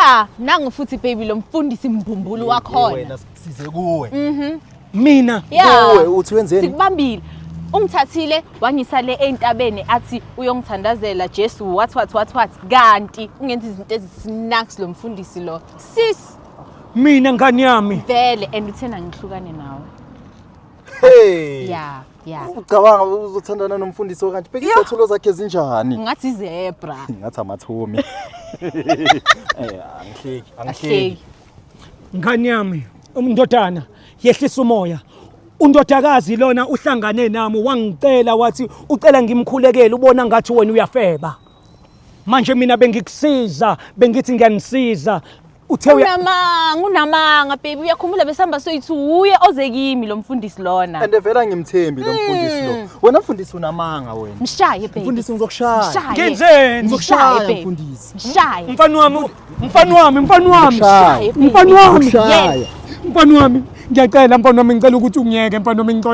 Ya, nangu futhi baby lo mfundisi mbumbulu wakhona. Wena size kuwe. Mina Ya. Kuwe uthi wenzeni? Sikubambile. Ungithathile wangisa le entabeni athi uyongithandazela Jesu what what what what kanti ungenza izinto ezisnacks lo mfundisi lo. Sis Mina ngani yami. Vele and uthena ngihlukane nawe. Hey. Ya, ya. Ucabanga uzothandana nomfundisi okanje? Bheka izathulo zakhe zinjani? Ngathi zebra. Ngathi amathomi. Eh, angihleki, angihleki. Ahleki. Ngani yami, umndodana yehlisa umoya. Undodakazi lona uhlangane nami wangicela wathi ucela ngimkhulekele ubona ngathi wena uyafeba. Manje mina bengikusiza, bengithi ngiyanisiza. Uthe uya Unamanga, unamanga baby uyakhumbula besihamba soyithi uye oze kimi lo mfundisi lona. And vele angimthembi lo mfundisi lo. Wena mfundisi unamanga wena. Mshaye baby. Mfundisi ngizokushaya. Mshaye. Ngenzeni? Ngizokushaya babe. mfundisi. Mshaye. Mfana wami, mfana wami, mfana wami. Ngizokushaya. Mfana wami. Ngizokushaya. Mfana wami, ngiyacela mfana wami ngicela ukuthi ungiyeke mfana wami ngixole.